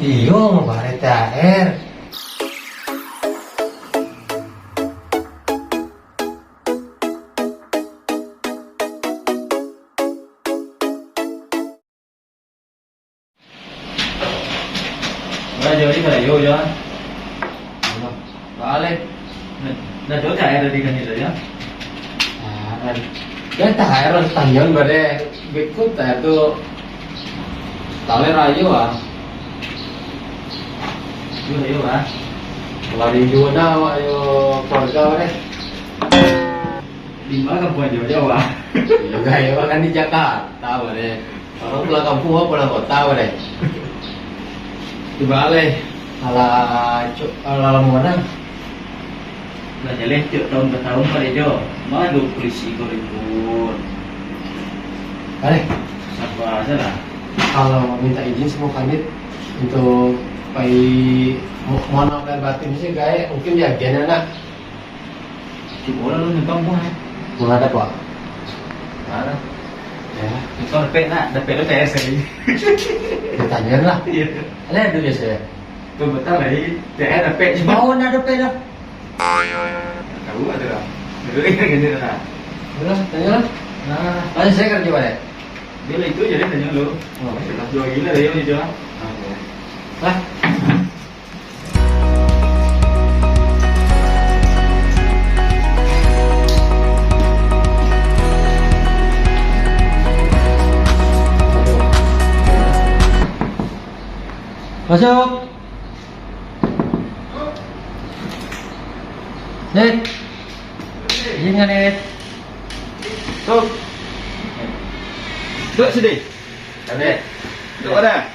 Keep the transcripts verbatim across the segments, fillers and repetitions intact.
Iyo, mambayar T H R. Lah, jadi barayo, Jan. Baa lai? Nah, nah, jauah cak aia tadi kan itu, Jan? Ah, kan. Jan, tak aia lah, tanyaon bade. Beko tak aia tu. Talai rayo, ah. Yo, rayo, ah. Lari juo dah, awak yo keluarga, bade. Di ma kampuang jauah-jauah, ah? Iyo, gayo kan di Jakarta, bade. Urang pulang kampuang, pulang kota, bade. Cubo lai, alah, cuk, alah lamo bana. Lah jaleh tiok taun bataun, Pak Tejo. Ma ado polisi ko ribut. Bade. Saba sajolah. Kalau minta izin samo Kanit untuk pai mo-, mohon maaf lahir batin sih, gaek, mungkin diagiahan nak. Cubo lah lu nyumbang, Bang, eh. Mangada, Pak? Mangada. Yo. Itu dapek nak, dapek tu T S tadi. Ditanyo lah. Iyo. Alah, ado biaso yo. Tu batua lah, T S dapek. Bawa nak dapek dah. Tahu ada lah. Dulu kan gitu lah. Alah, tanyo lah. Nah. Masih saya kerja balik. Dia lah itu je, dia tanyo lu. Oh. Sudah dua gila dia, dia jual. Oke. Lah. Masuk. Dit. Izinkan, Dit. Masuk. Duduk sini. Dit. Duduk mana?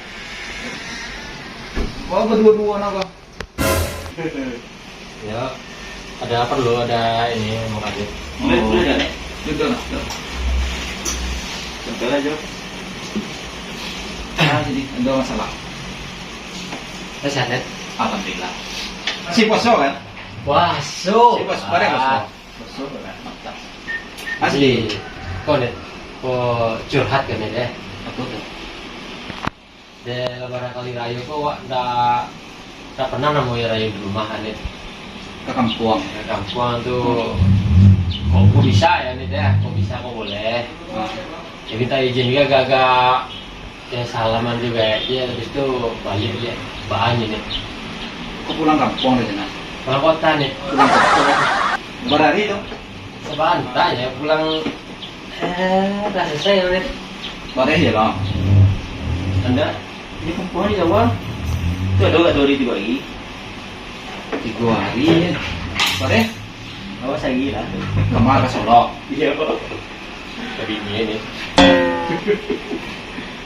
Kau berdua-dua nak apa? Yo, ado parlu, ado ini, mau kaji. Boleh, boleh, Jan. Duduk, nak, duduk. Santai aja. Ah, sini, ado masalah. Sehat, Dit? Alhamdulillah. Masih puaso, kan? Puaso. Masih puaso, pada puaso. Ah. Puaso, kan? Mantap. Asli. Asli. Ko, Dit, ko curhat kan, Dit, eh? Apa tu? Dek, lah barangkali rayo ko, awak ndak, ndak pernah namonyo rayo di rumah, Dit. Ka kampuang. Ka kampuang tu, hmm, kok, kok bisa yo, Dit, yo? Kok bisa, kok boleh? Ah. Yo, minta izin juo, agak-agak, yo, salaman juo, yo, habis tu baliak, yo, baa nyo, Dit. Kok pulang kampuang dari sinan? Pulang kota, Dit. Pulang kota. Bara hari tu? Sabanta yo, pulang, eh, lah salasai, Dit. Bareh je lah. Anda, di kampuang di Jawa. Tu ado agak duo hari, tigo hari. Tigo hari je. Bareh? Awas lagi lah. Kamar ka Solok. Iyo. Tadi ni, ni.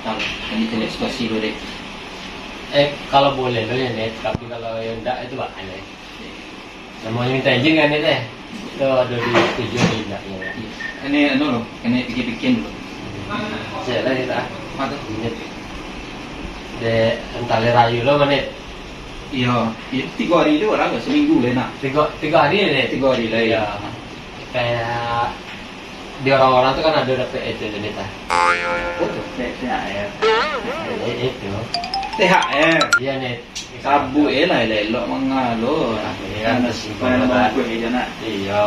Tahu, ini cari situasi dulu deh. Eh, kalau boleh lo yo, Dit. Tapi kalau yo ndak, itu bahaya. Namonyo minta izin kan, Dit, eh? Tu ado di tujuan di indaknyo. Ini anu lo, kena pikir-pikir dulu. Siap lah kita. Apa tu? Ini. Dek, antah lai rayo lo, Dit. Iyo, iyo, tigo hari tu lah, saminggu lah nak. Tigo, tigo hari, Dit? Tigo hari lah, iyo. Iyo. Kayak di orang-orang tu kan ado dapek itu, Dit, ah. Apa tu? T H R. Eh, itu. T H R? Iyo, Dit. Sabuik lah, elok-elok manga lo. Iyo, kan, tersimpan. Supaya nambah bungkuih aja nak. Iyo.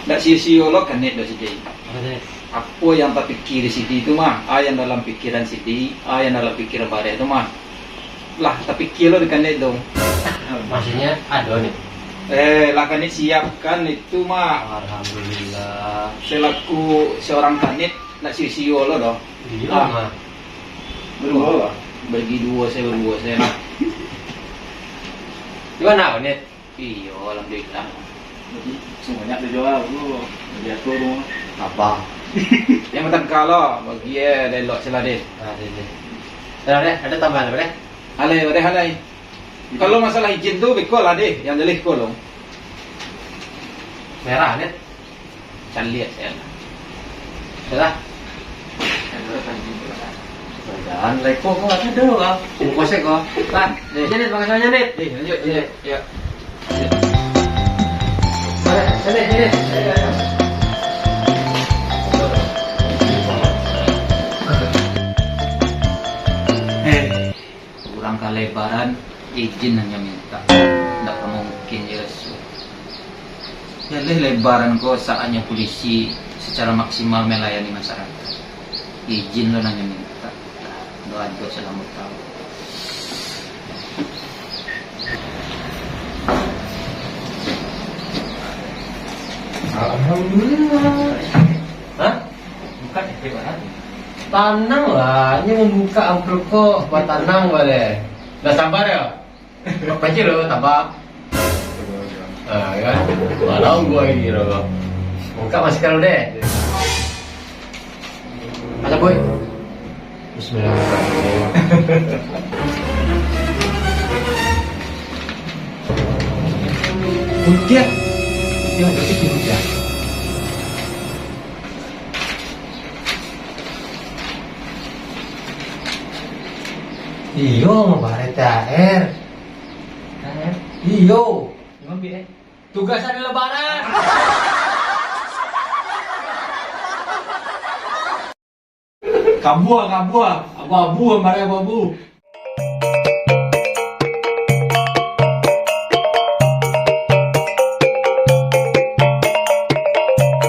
Ndak sio-sio lo Kanit do sidi. Apa, Dit? Apo yang tapikir di sidi tu mah, a yang dalam pikiran sidi, a yang dalam pikiran bareh tu mah, lah tapikir lo di Kanit tu. Maksudnyo ado ni? Eh, lah Kanit siapkan itu mah. Alhamdulillah. Selaku seorang Kanit, ndak sio-sio lo doh. Iyo, ah, mah. Baduo lah. Bagi duo se, baduo se lah. Gimana, Kanit? Iyo, alhamdulillah. Jadi, semuanya dijual dulu. Diatur dulu. Apa? Yang matangka lo, bagi, eh, elok sila deh. Ah, deh, deh. Dah, deh, ado tambahan apo, deh? Alai, deh, alai. Kalau masalah izin tu, beko lah deh, yang jaleh ko lo. Merah, deh. Caliak sajo lah. Sudah. Jangan leko ko, ado ko. Bungkus ko. Lah, jadi makasih banyak, Dit. Eh, lanjut, lanjut. Ya. Balik, balik, balik. Eh, kurang Ka Lebaran, izin hanyo mintak. Ndak ka mungkin jo raso. Jaleh Lebaran ko saatnyo pulisi secara maksimal melayani masyarakat. Izin lo hanyo mintak. Doa jo salamo taun. Alhamdulillah. Hah? Buka cek, Pak, ha? Tanang lah, inyo mambuka amplop ko, batanang baleh. Dah sabar yo? Pancik lo, tabak. Ah, kan? Malam gua ini lo. Buka masker lo deh. Ada boy. Bismillahirrahmanirrahim. Hujan. Hujan, hujan, hujan. Iyo, mabareh T H R. T H R? Iyo. Ngambil, eh? Tugas hari Lebaran. Kabua, kabua. Abu-abu, mabareh abu-abu.